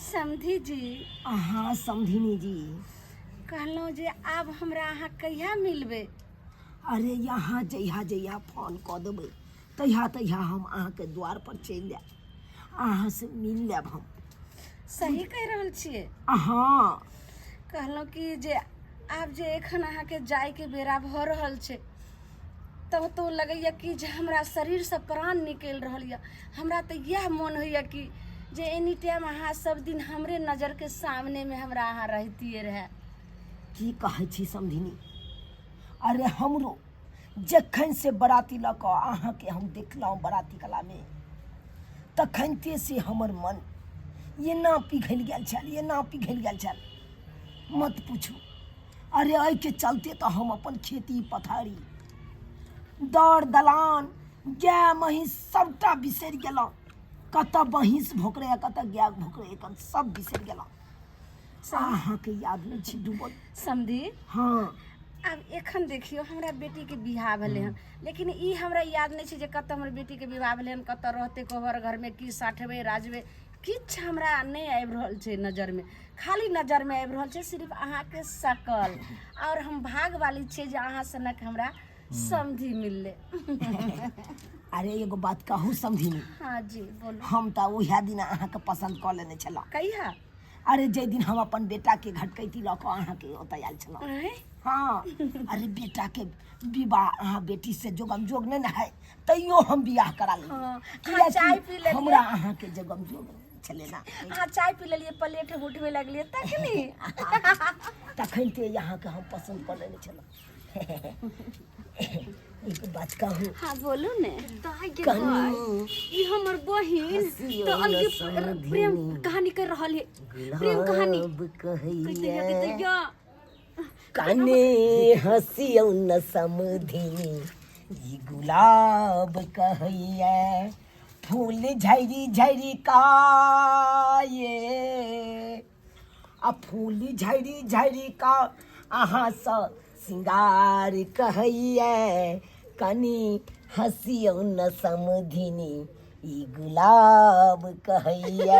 समधी जी। अहाँ समधिनी जी। कहलहुँ जे आब हमरा अहाँ कहिया मिलबै? अरे यहाँ जहिया जहिया फोन कऽ देबै तहिया तहिया हम अहाँके द्वार पर चलि आयब, अहाँ से मिल लेब हम। सही कहि रहल छियै? हाँ। कहलहुँ कि जे आब जे एखन अहाँके जायके बेरा भऽ रहल छै तऽ तो लगैए कि जे हमरा शरीरसँ प्राण निकलि रहल यऽ। हमरा तऽ इएह मोन होइए कि जे एनी टाइम अहाँ सब दिन हमरे नजरके सामनेमे हमरा अहाँ रहितियै रहए। की कहै छी समधिनी, अरे हमरो जखन से बराती लऽ कऽ अहाँके हम देखलहुँ बराती कलामे तखनते से हमर मन एना पिघलि गेल छल, एना पिघलि गेल छल, मत पूछू। अरे एहिके चलते तऽ हम अपन खेती पथारी दर दलान गाय महींस सबटा बिसरि गेलहुँ। कतऽ महींस भोकरै कतऽ गाय भोकरै एखन सब बिसरि गेलहुँ। अहाँके यादमे छी डूबल। समधी। हाँ। आब एखन देखियौ हमरा बेटीके बियाह भेलै हन, लेकिन ई हमरा याद नहि छै जे कतऽ हमर बेटीके विवाह भेलै हन, कतऽ रहतै कोहबर घरमे, की साठबै राजबै, किछु हमरा नहि आबि रहल छै नजरमे। खाली नजरमे आबि रहल छै सिर्फ अहाँके शकल। आओर हम भागवाली छियै जे अहाँ सनक हमरा समधी मिललै। अरे एगो बात कहू समधिनी? हाँ जी बोलू। हम तऽ उएह दिन अहाँके पसन्द कऽ लेने छलहुँ। कहिया? अरे जाहि दिन हम अपन बेटाके घटकैती लऽ कऽ अहाँके ओतऽ आयल छलहुँ। आँय? हाँ। अरे बेटाके विवाह अहाँ बेटी से जोगम जोग नहि ने है, तैयो हम बियाह करा लेलियै। हाँ, किएकि अहाँ चाय पी लेलियै? हमरा अहाँके जोगम जोग छलै ना। अहाँ चाय पी लेलियै, प्लेट उठबै लगलियै तखनी? तखन ते अहाँके हम पसन्द कऽ लेने छलहुँ। एक बात कहू? हाँ बोलू ने। दाइ गे कनी दाइ, ई हमर बहिन हँसियौ तऽ अलगे न समधिनी। प्रेम कहानी कर रहल है, प्रेम कहानी। गुलाब कहैया कहैया कहैया कने हँसियौ न समधिनी ई गुलाब कहैया, फूल झरि झरि का ये आ फूल झरि झरि का अहाँसँ सिंगार कहैया, कनी हँसियौ न समधिनी ई गुलाब कहैया,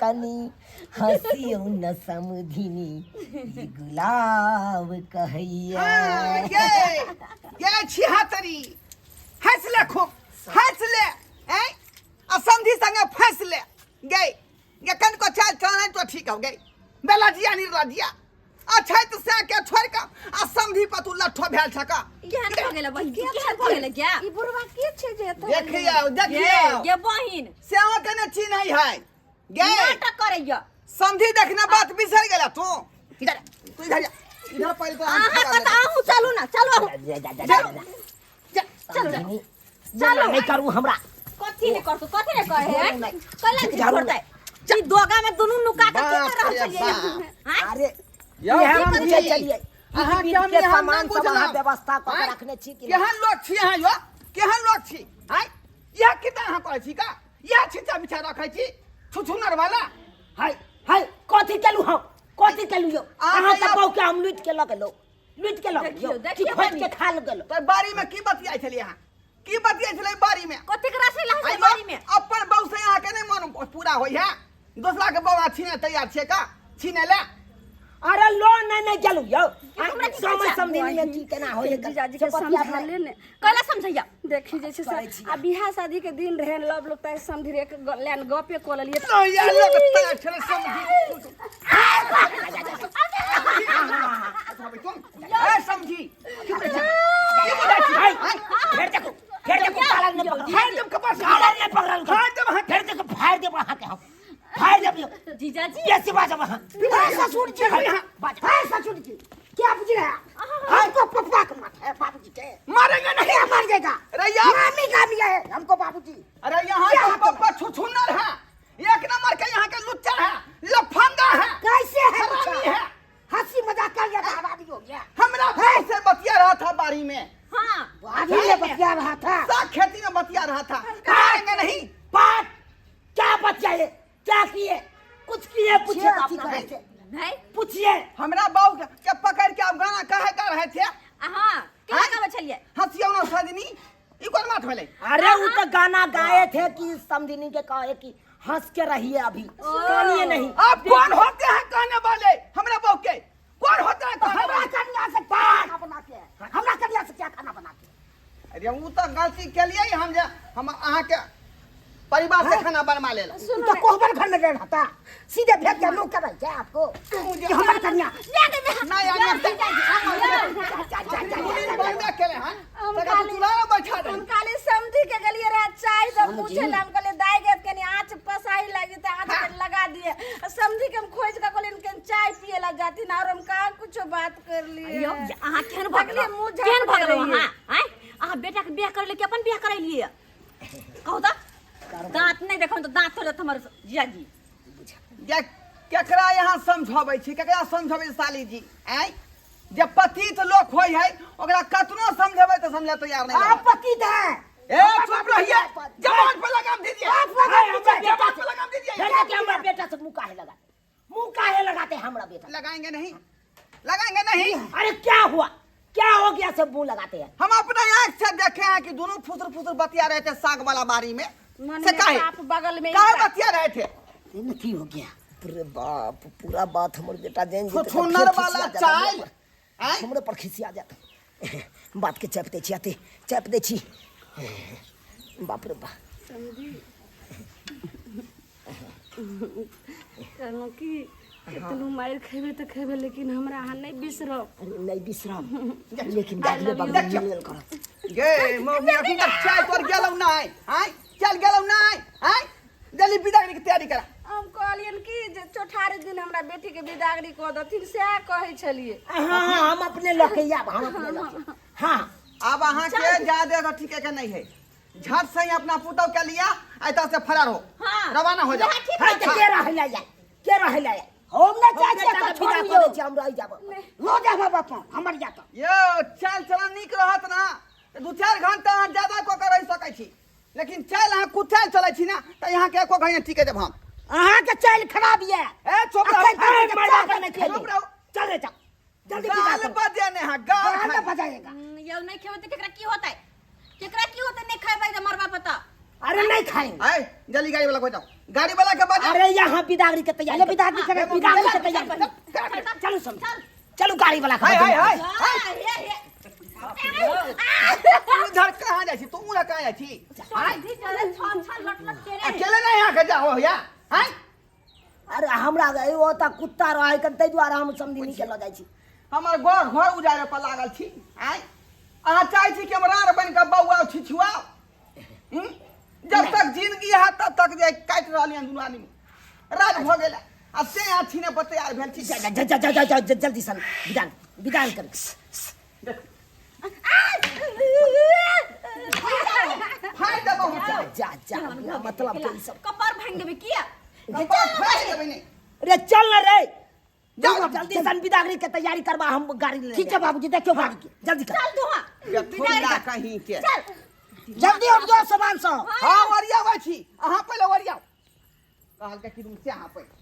कनी हँसियौ न समधिनी ई गुलाब कहैया। हाँ, ये ये छिहत्तरी हंस ले, खूब हंस ले, हैं आ समधी संगे फंस ले गई। ये कनको चाल चलन तो ठीक हो गई, बेलजिया निर्लजिया अच्छा तो से के छोड़ के आ समधी पर तू लट्ठो भेल छका। केहन भऽ गेलै बहिन, केहन भऽ गेलै क्या? ई बुढ़वा के छै जे एतऽ? देखियौ देखियौ। ये बहिन से अहाँ के ने चिन्है है गे, नाटक करैया। समधी देखने बात बिसरि गेला तू। इधर तू इधर जा, इधर पहिले तो अहाँ के तऽ अहूँ चलू ना, चलू अहूँ। जा जा जा जा जा। चलू चलू नहीं करू हमरा। कथी नहीं करतौ, कथी नहीं कहे है? नहीं। कैला नहीं झाड़ू छोड़तै? ई दोगा में दुनू नुका के की बाप कर रहल रे छलियै? बाप। आँय? अरे यौ, इएह समधी। पूछै छलियै। अहाँ ई के हम के यहाँ सामान नहि सब अहाँ बुझलहुँ। व्यवस्था कऽ के आँय? रखने छी कि नहि? केहन लोक छी अहाँ यौ, केहन लोक छी? आँय? इएह कितना अहाँ कहै छी का? इएह छिच्चा बिछा रखै छी छुछुनर वाला। हाय हाय कथी केलू हम, कथी केलू यौ? अहाँ अहाँ के यौ- बहू के हम लूटि के लऽ गेलहुँ, लूटि के लऽ देखियौ, गेलहुँ, देखियौ कि खोटि कनी। के खा गेलहुँ? तऽ बाड़ी में की बतियाइ छलियै अहाँ, की बतियाइ छलियै बाड़ी में? कथी के राशि लहै आइ छै बाड़ी में? अपन बहू से अहाँके नहि मन पूरा होइ है, दोसरा के बौआ छीने तैयार छियै का छीने ले? अरे लो नहीं नहीं गेलू यौ। हमरा की समझ कहै छै? समझिनी में की केना होय जीजाजी के समझा ले ने। कैला समझैया? देखी जे छै से करै छी। आ बियाह शादी के दिन रहे, लव लोग तै समझी एक लाइन गपे कऽ लेलियै। नहीं यार, लोग तैयार छलै समझी। ए समझी, की बोलै छी? की बोलै छी? हाय, फेर देखू, फेर देखू, कालर नहि पकड़ल। फाड़ि देब कपार से। कालर नहि पकड़ल। फाड़ि देब अहाँके। फेर देखू, फाड़ि देब अहाँके हम। फाड़ि देब यौ। जीजाजी। बेसी बाजब अहाँ। हाय, ससुर जी, हाय, बाज। हाय, ससुर जी, क्या बुझ रहे हैं? हमको पपा के मार है बाबूजी के। मारेंगे नहीं। क्या मार देगा? अरे यार। मामी का भी है हमको बाबूजी। अरे यहाँ क्या के हाथ पप्पा छुछुनर है, एक नंबर के यहाँ के लुच्चा है, लफंगा है। कैसे है हरामी लुच्चा? है। हंसी मजाक कर लिया था, हरामी हो गया। हमरा से बतिया रहा था बाड़ी में। हाँ। बाड़ी में बतिया रहा था। सा खेती में बतिया रहा था। मारेंगे नहीं। बात क्या बतियाए, क्या किए, कुछ किए? पूछिए तो अपना भाई से। नहीं। पूछिए। हमरा बाबू के पकड़ के आप गाना कहे कर रहे थे? हाँ, केना आँय? गाबै छलियै? हंसियौ ना सजनी, ई कोन बात भेलै? अरे उ तो गाना गाए थे कि समधिनी के कहे कि हंस के रहिए अभी, कानिए नहीं। आप कौन होते हैं कहने वाले हमरा बहू के? कौन होते हैं कहने हमरा वाले? कन्या से क्या खाना बना के, हमरा कन्या से क्या खाना बना के? अरे उ तो गलती केलिए हम जे हम अहाँ के परिवार से खाना बनवा लेला। तू तो कोहबर घर में रहता, सीधे भेज के लोग कर रहे आपको कि हमर कन्या नहीं आने बनबे केले हन हम तका तू चूल्हा में बैठा दे। हम काली समझी के गेलिए रहे चाय तो पूछे ला, हम कहलिए दाई के कनी आँच पसाई लगी त आँच के लगा दिए। आ समझी के हम खोज के कहलिए कनी चाय पिए ला जाती ना, और हम कहाँ कुछो बात कर लिए। यौ, अहाँ केहन भऽ तकलिए गेलहुँ? मुँह झाँप केहन भऽ के गेलहुँ रहिए। अहाँ? आँय? अहाँ बेटाके बियाह करेलियै कि अपन बियाह करेलियै? कहू तऽ दाँत नहि देखब तऽ दाँत तोड़त हमर जीजाजी। जे केकरा यहाँ समझाबै छी, केकरा समझाबै छी साली जी? आँय, जे पतित लोक होइ है ओकरा कतनो समझेबै तऽ समझे तैयार नहीं आप रहत। पतित है। ए चुप रहिए, जबान पे लगाम दीजिए, आप लगाम दीजिए, जबान पे लगाम दीजिए। बेटा के हमरा बेटा से मुंह काहे लगाते, मुंह काहे लगाते हमरा बेटा? लगाएंगे नहीं, लगाएंगे नहीं। अरे क्या हुआ, क्या हो गया सब मुंह लगाते हैं? हम अपना आंख से देखे हैं कि दोनों फुसर फुसर बतिया रहे थे साग वाला बारी में। मन से में काहे पाप बगल में काहे ही बतिया रहे थे? की हो गया? अरे बाप, पूरा बात हमर बेटा जान जेतै तऽ छुछुनर फेर वाला खिसिया जाता चाय। हमरे पर। आँय? हमरे पर खिसिया जाता। बात के चापि दै छी, आते चापि दै छी। बाप रे बाप। कहलहुँ कि केतनो मारि खेबै तऽ खेबै, लेकिन हमरा अहाँ नहि बिसरब। अरे नहीं बिसरब, लेकिन बगले बगले मिलल करब। गे मम्मी अखन तक चाय तोर गेलौ नहीं? आँय चल गेलौ नहीं? आँय जल्दी विदागरी के तैयारी करा। हम कहलियनि कि जे चौठारी दिन हमरा बेटी के विदागरी कऽ देथिन, सएह कहै छलियै। हाँ हाँ, हम अपने लऽ के आयब, हम अपने लऽ के। हाँ अब अहाँ के ज्यादा तो ठीके के नहीं है, झट से ही अपना पुतौ के लिया एतऽ से फरार हो। हाँ। रवाना हो जाओ। इएह ठीक हाँ, तऽ के रहै लए जाय, के रहै लए जाय? हम नहि चाहै छियै बेटाके तऽ विदा छोड़ियौ। कऽ दै छियै, हम रहि जायब, लऽ जायब अपन हमर या तऽ। यो चाल चलन नीक रहत ना तऽ 2-4 घंटा अहाँ ज्यादा कऽ के रहि सकै छी, लेकिन चाल अहाँ कुचाल चलै छी ना तऽ यहाँ के एको घंटा टिके देब हम। अहाँके चालि खराब यऽ। ए चुप रहू, अखन तक अहाँके मरबा चाल पर नहि खेली। चुप रहू। चल रे चल, जल्दी विदा गाल करू। बजेने है, गाल गाल खाली। बजाएगा। यौ नहि खेबै तऽ केकरा की होतै? केकरा की होतै नहि खेबै तऽ मरबा पता? अरे नहीं खाएंगे। ए जल्दी गाड़ी वाला को जाओ, गाड़ी वाला के बजा। अरे यहाँ बिदागरी के तैयारी, बिदागरी के बिदागरी के तैयारी। चलो सब चलो गाड़ी वाला के हाय हाय बजाओ। हाय हाय, हे, हे। तू उधर कहाँ जाइ छी? तू उधर कहाँ जाइ छी? समझी चले, छल छल लट लट केने। अकेले नहीं यहाँ के जाओ या? हाय अरे हमरा ओ तऽ कुत्ता रहै कन, ताहि दुआरे हम समधिनी के लऽ जाइ छी। हमर घर घर उजाड़े पर लागल छी। आँय अहाँ चाहै छी कि हम राड़ बनि कऽ बौआ छिछुआउ? जब तक जिंदगी है तब तक जे काटि रहलियै हन दुनू आदमी राज भऽ गेल आ से अहाँ छीने पर तैयार भेल छी। जा जा जा जा जा जा, जल्दी सन विदान विदान कर। फाड़ि देबौ हम। जा जा जा, बिना मतलब के ई सब कपार भांगि देबै किया? कपार फाड़ि देबै नहि। रे चल ना रे, जाओ। जल्दी सन बिदागरी के तैयारी करबा, हम गाड़ी ले। ठीक है बाबूजी, देखियो गाड़ी के, जल्दी कर। चल धुआं। बेथुला कहीं के। चल जल्दी उठ जाओ सामान सब। हाँ ओरियाबै छी, अहाँ पहिले ओरियाउ। कहलकै कि तुम से अहाँ पहिले।